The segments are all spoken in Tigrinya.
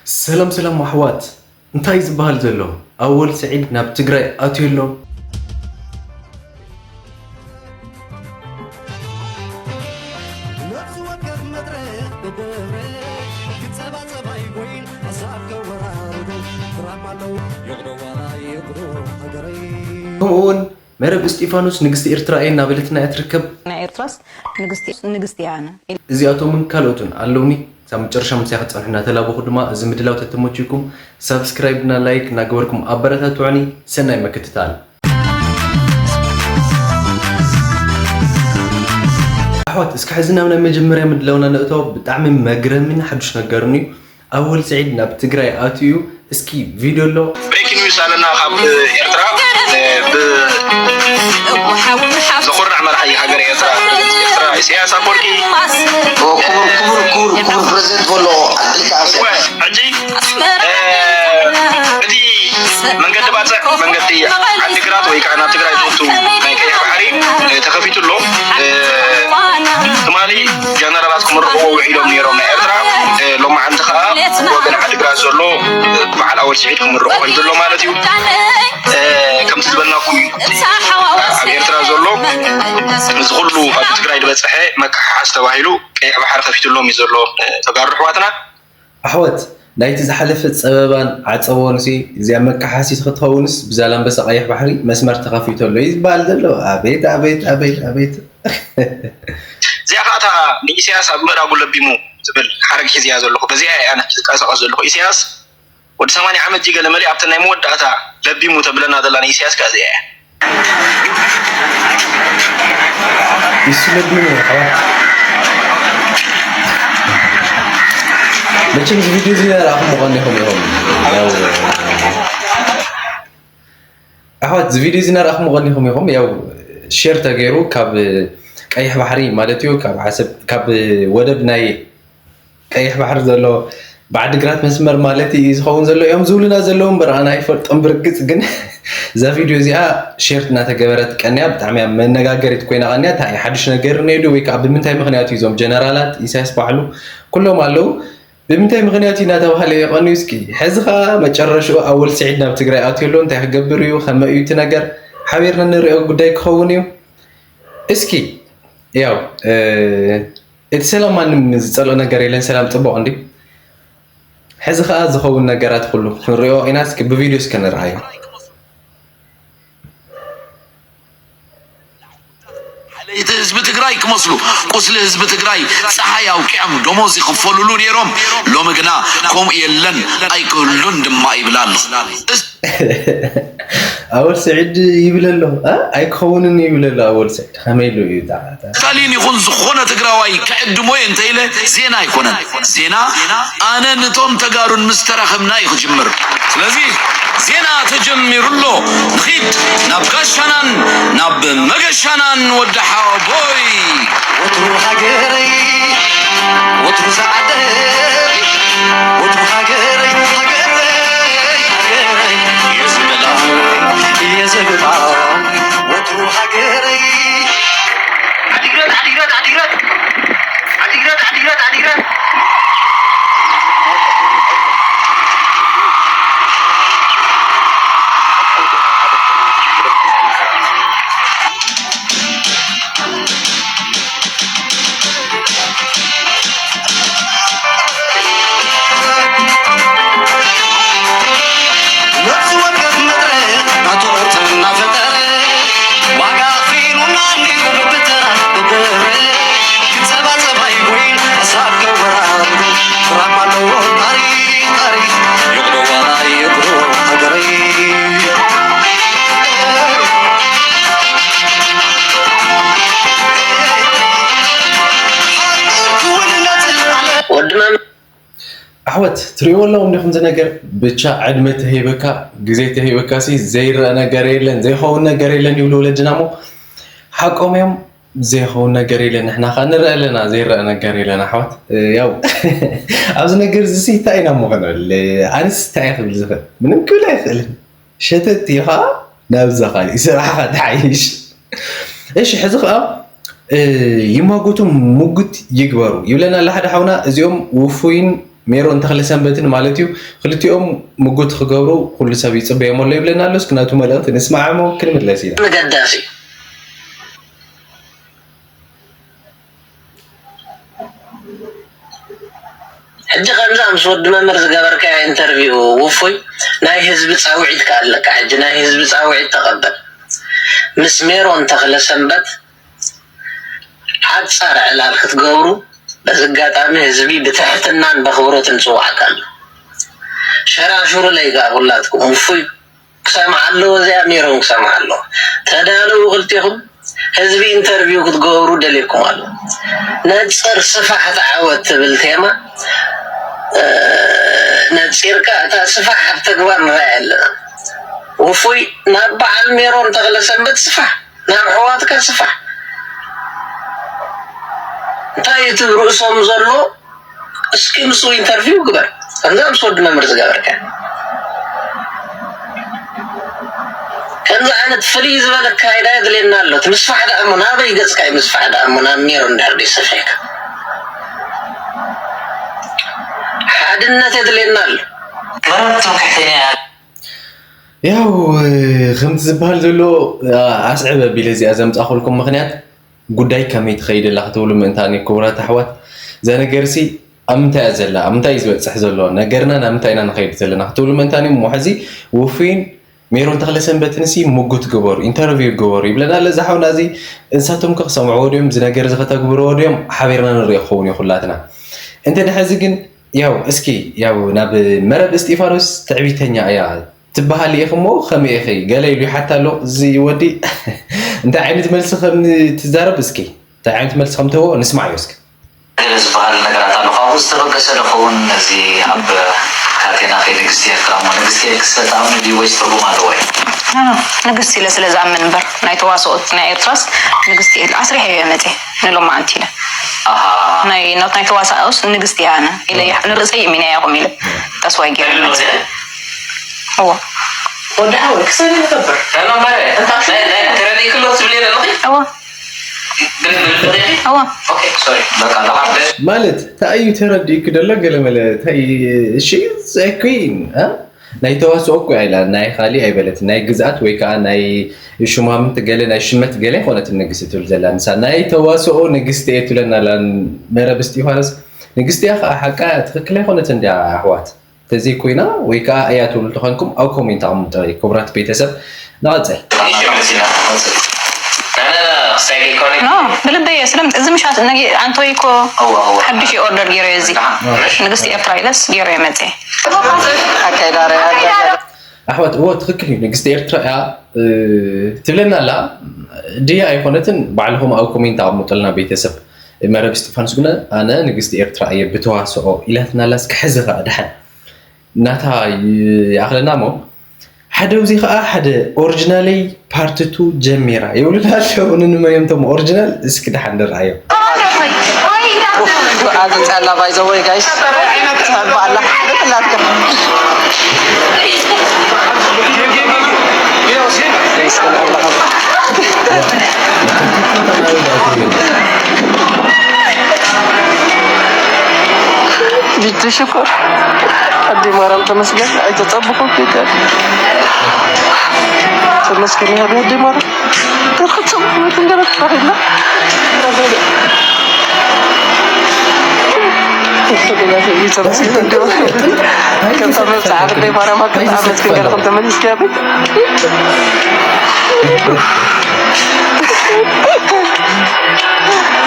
ሰላም ሰላም ኣሕዋት፣ እንታይ ዝበሃል ዘሎ? ኣወል ስዒድ ናብ ትግራይ ኣትዩ ኣሎ። ከምኡ እውን መረብ እስጢፋኖስ ንግስቲ ኤርትራ እየ እናበለትና እያ ትርከብ። ናይ ኤርትራስ ንግስቲ፣ ንግስቲ እያ ኣነ። እዚኣቶምን ካልኦትን ኣለውኒ። ክሳብ መጨረሻ ምሳይ ክትጸንሑ እናተላበኹ ድማ፣ እዚ ምድላው ተተመችኩም ሳብስክራይብ እና ላይክ እናገበርኩም ኣበረታትዑኒ። ሰናይ ምክትታል። ኣሕዋት፣ እስኪ ሕዚ ናብ ናይ መጀመርያ ምድላውና ንእቶ። ብጣዕሚ መግረምን ሓዱሽ ነገርን እዩ። ኣወል ስዒድ ናብ ትግራይ ኣትዩ እዩ። እስኪ ቪድዮ ኣሎ። ብሬኪንግ ኒውስ ኣለና ካብ ኤርትራ። ብ-፣ ዘኹርዕ መራሒ ሃገር ኤርትራ፣ ኤርትራ ኢሳያስ ኣፈወርቂ። ክቡር፣ ክቡር፣ ክቡር፣ ክቡር ፕሬዚደንት በሎ፣ ኣልካ ኣሰ። ሕጂ፣ እ፣ እቲ መንገዲ ባጽዕ፣ መንገዲ ዓዲግራት ወይ ከዓ ናብ ትግራይ ዝወቱ ናይ ቀይሕ ባሕሪ፣ እ፣ ተኸፊቱ ኣሎ። እ፣ ትማሊ ጀነራላት ክምርቕዎ ውዒሎም ነይሮም ናይ ኤርትራ። እ፣ ሎማዓንቲ ከዓ ወገን ዓዲግራት ዘሎ፣ እ፣ በዓል ኣወል ስዒድ ክምርቑ ከይዱ ኣሎ ማለት እዩ። እ፣ ከምቲ ዝበልናኩም እዩ፣ ኣብ ኤርትራ ዘሎ እዚ ኩሉ ኣብ ትግራይ ዝበፅሐ መከሓሓስ ተባሂሉ ቀይሕ ባሕሪ ከፊትሎም እዩ ዘሎ፣ እ፣ ተጋሩ ኣሕዋትና። ኣሕዋት፣ ናይቲ ዝሓለፈ ጸበባን ዓጸቦንሲ፣ እዚኣ መከሓሲት ክትኸውንስ ብዛላምበሳ ቀይሕ ባሕሪ መስመር ተኸፊቱ ኣሎ እዩ ዝበሃል ዘሎ። ኣቤት፣ ኣቤት፣ ኣቤት፣ ኣቤት። እዚኣ ከዓ እታ ንኢሳያስ ኣብ ምእራጉ ለቢሙ ዝብል ሓረግ ሒዝያ ዘለኹ። በዚኣ እየ ኣነ ዝንቀሳቐስ ዘለኹ። ኢሳያስ ወዲ ሰማንያ ዓመት ዲገለ መሊእ ኣብተን ናይ መወዳእታ ለቢሙ ተብለና ዘላ ንኢሳያስ ከኣ እዚኣ እያ። ይስለብኒ ኣሕዋት። መቸም እዚ ቪድዮ እዚ እናረኣኹም ምቐኒኹም ኢኹም። ያው ኣሕዋት፣ እዚ ቪድዮ እዚ እናረኣኹም ምቐኒኹም ኢኹም። ያው ሼር ተገይሩ ካብ ቀይሕ ባሕሪ ማለት እዩ፣ ካብ ዓሰብ፣ ካብ ወደብ ናይ ቀይሕ ባሕሪ ዘሎ ብዓዲግራት መስመር ማለት እዩ ዝኸውን ዘሎ እዮም ዝብሉና ዘለዉ እምበር፣ ኣነ ኣይፈልጦም። ብርግጽ ግን እዛ ቪድዮ እዚኣ ሼር እናተገበረት ቀንያ፣ ብጣዕሚ እያ መነጋገሪት ኮይና ቀንያ። እንታይ ሓድሽ ነገር እኒኦ ድዩ? ወይ ከዓ ብምንታይ ምኽንያት እዩ እዞም ጀነራላት፣ ኢሳያስ ባዕሉ፣ ኩሎም ኣለዉ፣ ብምንታይ ምኽንያት እዩ እናተባህለ እዩ ቀንዩ? እስኪ ሕዚ ከዓ መጨረሽኡ ኣወል ስዒድ ናብ ትግራይ ኣትዩ ኣሎ። እንታይ ክገብር እዩ? ከመይ እዩ እቲ ነገር? ሓቢርና ንሪኦ ጉዳይ ክኸውን እዩ። እስኪ ያው፣ እ፣ እቲ ሰላም ማንም ዝጸልኦ ነገር የለን። ሰላም ጽቡቕ እንዲ። ሕዚ ኸኣ ዝኸውን ነገራት ኩሉ ክንሪኦ ኢና። እስኪ ብቪድዮ እስከ ንርኣዮ። ሓለይቲ ህዝቢ ትግራይ ክመስሉ፣ ቁስሊ ህዝቢ ትግራይ ጸሓይ ኣውቂዖም ደሞዝ ይኽፈሉሉ ነይሮም። ሎሚ ግና ከምኡ የለን፣ ኣይክህሉን ድማ ይብል ኣሎ። እስ- ኣወል ስዒድ ይብል ኣሎ፣ እ? ኣይክኸውንን ይብል ኣሎ ኣወል ስዒድ። ከመይ ኢሉ እዩ እታ፣ እታ? ስታሊን ይኹን ዝኾነ ትግራዋይ ክዕድሞ እየ እንተኢለ ዜና ኣይኮነን። ዜና ኣነ ንቶም ተጋሩን ምስ ተራኸብና እዩ ክጅምር። ስለዚ ዜና ተጀሚሩ ኣሎ። ንኺድ ናብ ጋሻናን ናብ መገሻናን ወዲ ሓወቦይ። ወትሩ ሃገረይ፣ ወትሩ ዝዓደይ፣ ወትሩ ሃገረይ፣ ሃገረይ፣ ሃገረይ እየ ዝብላ፣ እየ ዝብላ፣ ወትሩ ሃገረይ። ዓዲግራት፣ ዓዲግራት፣ ዓዲግራት። ዓዲግራት፣ ዓዲግራት፣ ዓዲግራት። ነፍሲ ወከፍ መድረ ናቱ ቅርጺ እናፈጠረ ዋጋ ከፊሉና እንዲሁ ብተራ ብብር ክጸባጸብ ኣይቦይን ሓሳብ ከወራርዱ ክራም ኣለዎ ታሪኽ ታሪኽ ይቕዶ ዋላ ይቕዶ ሃገረይ። ወድና ኣሕዋት፣ ትሪእዎ ኣለኹም ዲኹም እዚ ነገር? ብቻ ዕድመ ተሂብካ፣ ግዜ ተሂብካ ሲ ዘይረአ ነገር የለን፣ ዘይኸውን ነገር የለን ይብሉ ወለድና እሞ ሓቆም እዮም። ዘይኸውን ነገር የለን፣ ንሕና ኸ ንረአ ኣለና፣ ዘይረአ ነገር የለን ኣሕዋት። ያው ኣብዚ ነገር እዚ ሲ እንታይ ኢና እሞ ክንብል? ኣነስ እንታይ እየ ክብል ዝኽእል? ምንም ክብል ኣይኽእልን። ሸተት ኢኻ ናብዛ ካሊእ ስራሕኻ ትሓይሽ። እሺ፣ ሕዚ ኸኣ፣ እ፣ ይማጎቱ፣ ሙግት ይግበሩ ይብለና ኣሎ ሓደ ሓውና። እዚኦም ውፉይን ሜሮን ተኽለሰንበትን ማለት እዩ። ክልቲኦም ምጉት ክገብሩ ኩሉ ሰብ ይጽበዮም ኣሎ ይብለና ኣሎ። እስኪ ናቱ መልእኽቲ ንስማዕ እሞ ክንምለስ ኢና። ንገዳሲ ሕጂ ከምዛ ምስ ወዲ መምህር ዝገበርካዮ ኢንተርቪው ውፉይ ናይ ህዝቢ ጻውዒት ከኣ ኣለካ። ሕጂ ናይ ህዝቢ ጻውዒት ተቐበል። ምስ ሜሮን ተኽለ ሰንበት ሓጻር ዕላል ክትገብሩ በዚ ኣጋጣሚ ህዝቢ ብትሕትናን በኽብሮትን ጽዋዕካ ኣሎ። ሸራሹሩለይ ከኣ ኩላትኩም ውፉይ ክሰምዓ ኣለዎ፣ እዚኣ ሜሮን ክሰምዓ ኣለዎ። ተዳለዉ ክልቴኹም፣ ህዝቢ ኢንተርቪው ክትገብሩ ደልየኩም ኣሎ። ነጽር ስፋሕ ተዓወት ትብል ቴማ ነጺርካ እታ ስፋሕ ኣብ ተግባር ንርኣያ ኣለና። ውፉይ ናብ በዓል ሜሮን ተኽለ ሰንበት ስፋሕ፣ ናብ ኣሕዋትካ ስፋሕ። እንታይ እቲ ርእሶም ዘሎ እስኪ ምስኡ ኢንተርቪው ግበር። ከምዛ ምስ ወዲ መምህር ዝገበርካ ከምዚ ዓይነት ፍልይ ዝበለ ኣካይዳ የድልየና ኣሎ። እቲ ምስፋሕ ደኣ እሞ ናበይ ገጽካ እዩ? ምስፋሕ ደኣ እሞ ናብ ሜሮን እንድሕር ደይ ሰፊሕካ ሓድነት የድልየና ኣሎ። መረብ ትምክሕተኛ ያው ከምቲ ዝበሃል ዘሎ ኣስዕብ ኣቢለ እዚኣ ዘምፃእኩልኩም ምክንያት ጉዳይ ከመይ ትኸይድ ኣላ ክትብሉ ምእንታን እዩ። ክቡራት ኣሕዋት፣ እዛ ነገርሲ ኣብ ምንታይ እያ ዘላ፣ ኣብ ምንታይ እዩ ዝበፅሕ ዘሎ፣ ነገርና ናብ ምንታይ ኢና ንኸይድ ዘለና ክትብሉ ምእንታን እዩ። እሞ ሕዚ ውፉይን ሜሮን ተኽለሰንበትንሲ ምጉት ግበሩ፣ ኢንተርቪው ግበሩ ይብለና ኣሎ እዚ ሓውና እዚ። እንሳቶም ከ ክሰምዕዎ ድዮም፣ እዚ ነገር እዚ ከተግብርዎ ድዮም፣ ሓቢርና ንሪኦ ክኸውን እዩ ኩላትና። እንተ ድሕዚ ግን ያው እስኪ ያው ናብ መረብ እስጢፋኖስ ትዕቢተኛ እያ ትበሃል ኢኺ እሞ ከመይ ኢኺ? ገለ ኢሉ ይሓታ ኣሎ እዚ ወዲ። እንታይ ዓይነት መልሲ ከም ትዛረብ እስኪ እንታይ ዓይነት መልሲ ከም ትህቦ ንስማዓዮ እስኪ። ገለ ዝበሃል ነገራት ኣሎ። ካብኡ ዝተበገሰ ዶ ኸውን እዚ ኣብ ካቴና ከይ ንግስቲ ኤርትራ እሞ ንግስቲ ኤክስ ተኣምኒ ድዩ ወይስ ትርጉም ኣለዎ እዩ? ኖ ኖ ንግስቲ ኢለ ስለ ዝኣምን እምበር ናይ ተዋስኦት ናይ ኤርትራስ ንግስቲ ኢለ ኣስሪሐዮ እየ መፅየ ንሎማዓንቲ ኢለ ኣሃ ናይ ናት ናይ ተዋሳኦስ ንግስቲ እየ ኣነ ኢለ ንርእሰይ እሚነ እየ ከምኡ ኢለ that's why ገይረ መፅየ እወ ወዲ ሓወይ ክሰብ ይገብር ሰላም ባርያ እንታይ ናይ ናይ ተረዲእክሎ ትብልየ ዘለኺ እወ እወ ማለት እንታይ እዩ ተረዲእኪ ደሎ ገለመለ እንታይ እሺ ዘኩን ናይ ተዋስኦ እኮ እያ ኢላ ናይ ካሊእ ኣይበለትን ናይ ግዝኣት ወይ ከዓ ናይ ሹማምንት ገለ ናይ ሽመት ገለ ኣይኮነትን ንግስቲ ትብል ዘላ ንሳ ናይ ተዋስኦ ንግስቲ እየ ትብለና ኣላ መረብ እስጢፋኖስ ንግስቲ እያ ከዓ ሓቃ ትኽክል ኣይኮነትን እንድያ ኣሕዋት ተዘይኮይና ወይ ከዓ እያ ትብሉ ተኾንኩም ኣብ ኮሜንት ኣቐምጦ ክቡራት ቤተሰብ ንቐፅል። No ብልበይ እየ ስለም እዚ ምሻት ነጊ ኣንቶይ እኮ ሓድሽ እዩ ኦርደር ገይረ እዚ ንግስቲ ኤርትራ ኢለስ ገይረ መፀ ኣካይዳ ኣሕዋት እዎ ትኽክል እዩ ንግስቲ ኤርትራ እያ ትብለና ኣላ ድያ ኣይኮነትን ባዕልኹም ኣብ ኮሜንት ኣቐምጡልና ቤተሰብ መረብ እስጢፋኖስ ግነ ኣነ ንግስቲ ኤርትራ እየ ብተዋስኦ ኢላትና ኣላ እስኪ ሕዚ ኸዓ ደሓን ናታ ይኣኽለና እሞ ሓደ ውዚ ከዓ ሓደ ኦሪጂናለይ ፓርት ቱ ጀሚራ ይብሉና ኣለዉ ንንመን እዮም ቶም ኦሪጂናል እስኪ ደሓን ንርኣዮም ኣዚ ጸላ ባይዘወይ ጋይስ ጸባ ኣላ ደፍላትካ ቢቲ ሽኮር ኣደይ ማርያም ተመስገን ኣይተፀበኹ ጌታ ተመስገን ይሃብ ኣደይ ማርያም ተኸፀሙ እንደበቃ ላ ከታ መብፅዓ ኣደይ ማርያም ኣብ ክልተ ዓመት ክንገርኹም ተመሊስኪ ኣበይ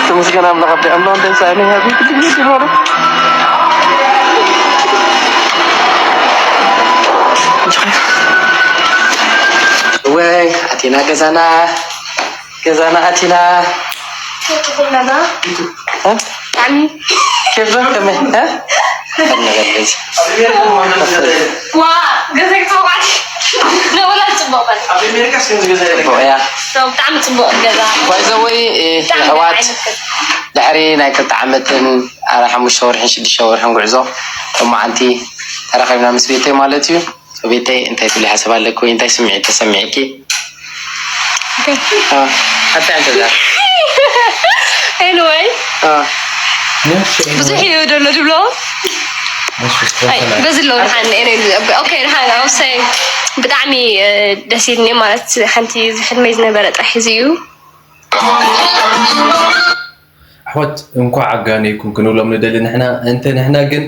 ተመስገን ኣምላኽ ኣቦይ ኣምላኽ እንታይ ሳእኒ ሃቢ ክልግል ይበሉ ወይ ኣቲና ገዛና ገዛና ኣቲና ኬፍ ዶ ከመይ ዋ ገዛ ይተውቃት ነወላ ጽቡቅ በል ጽቡቅ እያ ብጣዕሚ ጽቡቅ ገዛ ባይዘወይ የሕዋት ድሕሪ ናይ ክልተ ዓመትን ኣረ ሓሙሽተ ወርሕን ሽዱሽተ ወርሕን ጉዕዞ እሞ ዓንቲ ተራኺብና ምስ ቤተይ ማለት እዩ ቤተይ እንታይ ትብሊ ሓሳብ ኣለኪ ወይ እንታይ ስምዒት ተሰሚዕኪ ኣታ እንተ Anyway ብዙሕ እዩ ደሎ ድብሎ በዚ ኣለዉ ድሓን። ኦኬ፣ ድሓን ኣውሳይ ብጣዕሚ ደስ ኢልኒ። ማለት ሓንቲ ዝሕልመይ ዝነበረ ጥራሕ እዚ እዩ። ኣሕዋት፣ እንኳዕ ኣጋነይኩም ክንብሎም ንደሊ ንሕና። እንተ ንሕና ግን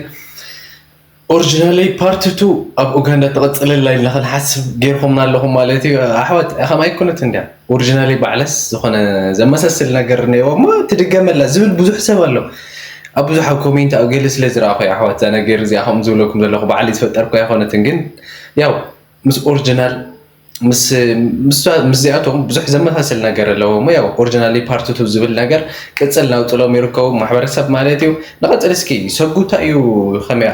ኦሪጂናለይ ፓርት ቱ ኣብ ኡጋንዳ ትቕፅለላ ኢልና ክንሓስብ ጌርኩምና ኣለኹም ማለት እዩ ኣሕዋት። ከም ኣይኮነት እንድያ ኦሪጂናለይ ባዕለስ ዝኾነ ዘመሳስል ነገር ነይዎ እሞ ትድገመላ ዝብል ብዙሕ ሰብ ኣሎ። ኣብ ብዙሕ ኣብ ኮሜንት ኣብ ገለ ስለ ዝረኣኹ ኣሕዋት እዛ ነገር እዚኣ ከምኡ ዝብለኩም ዘለኹ ባዕለይ ዝፈጠርኩ ኣይኮነትን፣ ግን ያው ምስ ኦሪጂናል ምስዚኣቶም ብዙሕ ዘመሳስል ነገር ኣለዎ እሞ ያው ኦሪጂናሊ ፓርት ቱ ዝብል ነገር ቅፅል ናውፅሎም ይርከቡ ማሕበረሰብ ማለት እዩ። ንቐፅል እስኪ ሰጉ እንታይ እዩ ከመያ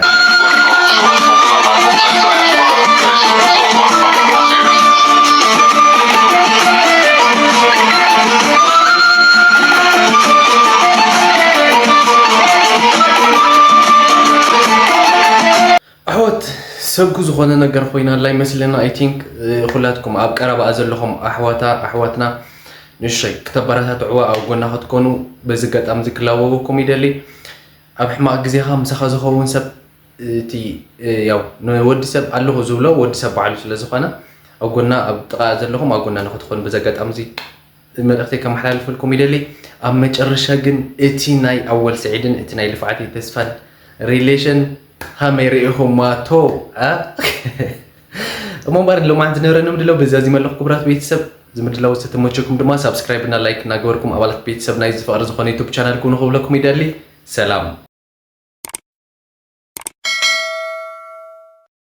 ኣሕዋት ሰጉ ዝኾነ ነገር ኮይና ኣላ ይመስለና። I think ኩላትኩም ኣብ ቀረባኣ ዘለኹም ኣሕዋታ ኣሕዋትና ንእሽተይ ክተበረታትዕዋ ኣብ ጎና ክትኮኑ በዚ ኣጋጣሚ እዚ ክላበወኩም ይደሊ። ኣብ ሕማቕ ግዜኻ ምሳኻ ዝኸውን ሰብ እቲ ያው ንወዲ ሰብ ኣለኹ ዝብሎ ወዲ ሰብ ባዕሉ ስለ ዝኾነ ኣብ ጎና ኣብ ጥቓ ዘለኹም ኣብ ጎና ንክትኾኑ በዚ ኣጋጣሚ እዚ መልእኽተይ ከመሓላልፈልኩም ይደሊ። ኣብ መጨረሻ ግን እቲ ናይ ኣወል ስዒድን እቲ ናይ ልፍዓተይ ተስፋን ሪሌሽን ከመይ ርኢኹማቶ? እሞ እምበር ሎማዓንቲ ዝነበረኒ ምድላው በዚ ኣዚመ ኣለኹ። ክቡራት ቤተሰብ እዚ ምድላው ዝተመቸኩም ድማ ሳብስክራይብ እና ላይክ እናገበርኩም ኣባላት ቤተሰብ ናይዚ ፍቕሪ ዝኾነ ዩቱብ ቻናል ኩኑ ክብለኩም ይደሊ። ሰላም።